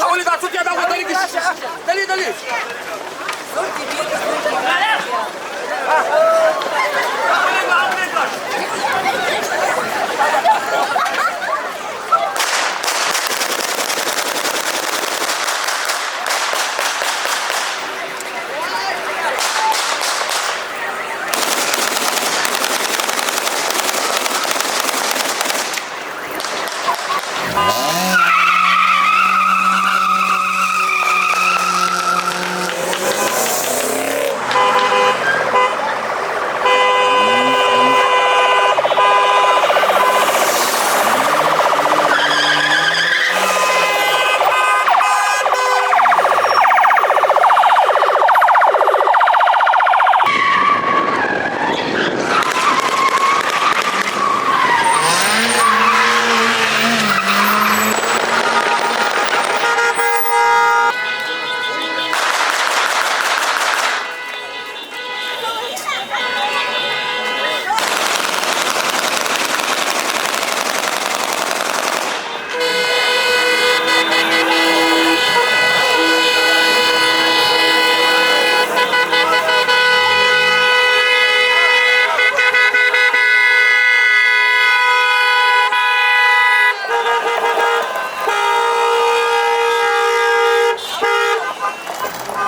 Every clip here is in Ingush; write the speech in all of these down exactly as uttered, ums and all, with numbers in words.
حولي بعد صوت يا بعد طريق. دلي، دلي.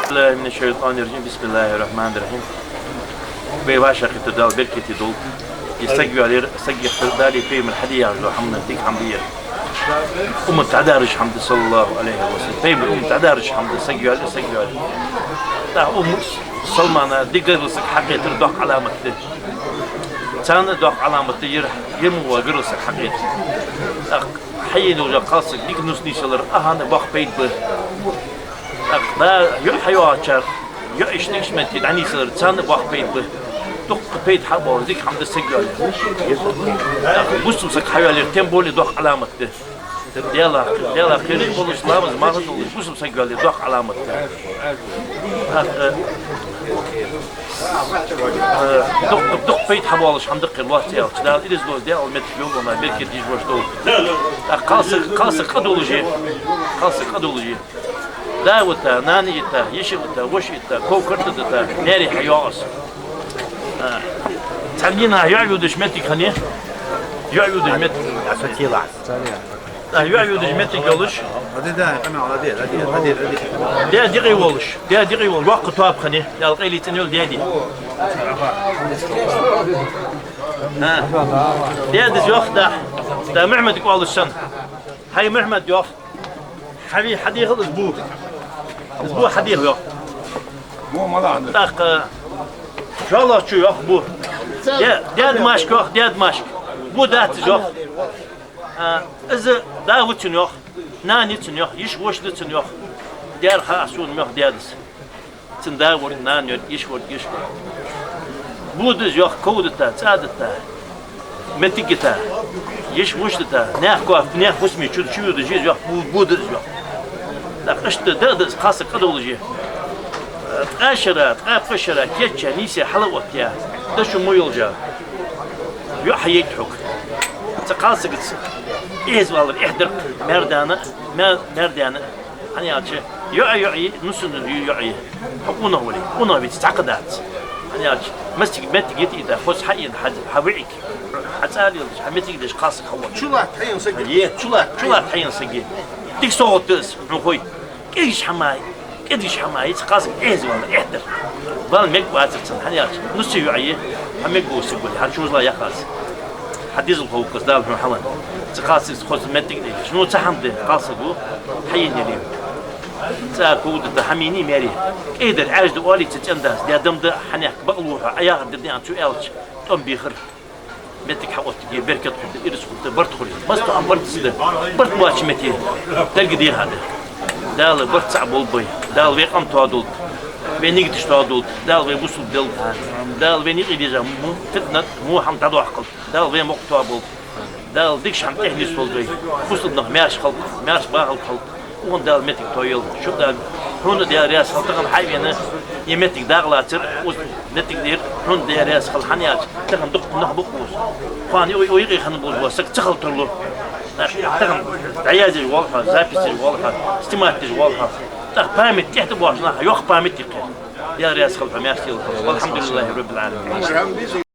بالله من الشيطان الرجيم. بسم الله الرحمن الرحيم. Вай вӀашагӀкхетар Дала беркате долда. Из саг йоалаяр, саг йоалаяр, Дала пайхамара хьаде яхаш дола хӀама дика хӀама да ер. Уммат дӀадараш хӀама да, صلى الله عليه وسلم. Пайхамара уммат дӀадараш хӀама да, саг йоалаяр, саг йоалаяр. ТӀаккха уммат салмана дика гаргара саг хьакхетар доккха Ӏаламат да. Царна доккха Ӏаламат да ер, ер мо гаргара саг хьакхетар. ТӀаккха хьаена йола кхалсаг дика нус нийсъялар, ахана боккха пайда ба. ТӀаккха да йоӀ хьайоагӀачар, йоӀ иштта дикача метте дӀанийсъялар, царна боккха пайда ба. Дукха пайда хьабоалаш дика хӀама да саг йоалаяр. ТӀаккха бусалба саг хьайоалаяр тем более доккха Ӏаламат да. Даьлах, Даьлах кхераш болаш, ламаз, марха долаш, бусалба саг йоалаяр доккха Ӏаламат да. ТӀаккха, э, дукха, дукха пайда хьабоалаш хӀама да-кх ер, лоацца аьлча. Дала ираз доаза даь, Ӏа меттиг йолаш, беркате йиш-воша долда. ТӀаккха кхалсаг, кхалсаг къа долаш я. Кхалсаг къа долаш я. Да вита, нана йита, йиша вита, воша йита, ков-карта дита, маьре хьайоагӀа из. А, цхьан дийнахьа йоӀ йодаш моттиг хиннай. ЙоӀ йодаш моттиг. А, йоӀ йодаш моттиг йолаш. Даь дикъе волаш, даь дикъе волаш, воккха тоаба хиннай, Даьла къайле цӀена йола даь-да. А, даь-дас йоах, да, да Мухьмадага оалаш санна. ХӀай Мухьмад, йоах. Хьавий, хьадехал из бу. Из бу хьадеха, йоах. ТӀаккха шоллагӀчо йоах бу. Даь-, даь-да Машка, йоах, даь-да Машка. Бу дац из, йоах. А, из да ва цун, йоах. Нана я цун, йоах. Йиша-воша да цун, йоах. Дера хьа а сона, йоах, даь-дас. Цун да вар, нана яр, йиша вар, йиша вар. Бу да из, йоах, ков дита, цӀа дита, моттиг йита, йиша-воша дита, наьха коа, наьха фусаме чу, чу йодаш я из, йоах, бу, бу да из, йоах. ТӀаккха иштта да а да из, кхалсаг къа долаш я. Ткъаь шера, ткъаь пхе шера кийчъяь, нийсъяь, хьалъоттаяь, дошо мо йолаш я. ЙоӀ хьаеннай хьога. Цу кхалсагаца из валар эхь дар-кх маьр-дана, маьр-, маьр-даьна. ХӀана аьлча, йоӀ, йоӀ я, нус а йоӀ я. Хьо къонах вале, къонах веце, цхьаккха дац. ХӀана аьлча, массе моттиг йита, йита, хоза хьаена, хьа, хьа виӀиг, хьа цӀа леладеш, хьа моттиг деш кхалсаг хьавоагӀа. Чулатта хьаена саг я. Е, чулатта, чулатта хьаена саг я. Дика совгӀат да из, хьона хой. КӀезига хӀама, кӀезига хӀама, из кхалсаг эздий валар, эхь дар. Вала мегаргвацар цунна, хӀана аьлча, нус йоӀ я, хьа мегаргва саг вале, хьа чузла яхаш. Хьа дезал ховкхаз Дала хьона хьалан. Цу кхалсага хоза моттиг деш. Ну, цу хӀама да, кхалсаго хьаеннаяр. ЦӀа кугда да хӀама еннай маьре. КӀай дар Ӏаьржа да оалий цу цӀен-дас, даь-даь да, хьанехк бакълувхьа, Ӏа яхар да аьнна цо аьлча, тӀом бийхар. Моттиг хьаоттаргья, беркат хургда, ирс хургда, барт хургья. Массадола барт ца да, барт боацача метте деррига дехар да. Дала барт цхьа болба вай. Дала вай къам тоадолда. Вай нигаташ тоадолда. Дала вай бусалба делда. Дала вайна юкъе деза му-, фитнат, муха хӀама дӀадоаккхалда. Дала вай мукъа тоаболба. Дала дикача хӀаман тӀехьа нийсволда вай. Бусалба нах маьрша хилда, маьрша бахалда хилда. Укхун Дала моттиг тоаяйла. Шо Дала, хьона а Даьла раьза хилва тахан хьайвена, е моттиг дагӀа лацар, укхаза моттиг дер, хьона а Даьла раьза хилва, хӀана аьлча, тахан дукха нах ба укхаза. Кхоана укх, укх юкъе хинна болаш вола саг ца хила тарлу. Тахан дӀаязъеш вола хьо, запись деш вола хьо, снимать деш вола хьо. ТӀаккха память тӀехьа тӀабоагӀача наха йоккха память я-кх ер. Даьла раьза хилва хьона, маьрша йолда. Валхьамдулиллахьи раббил Ӏаламин.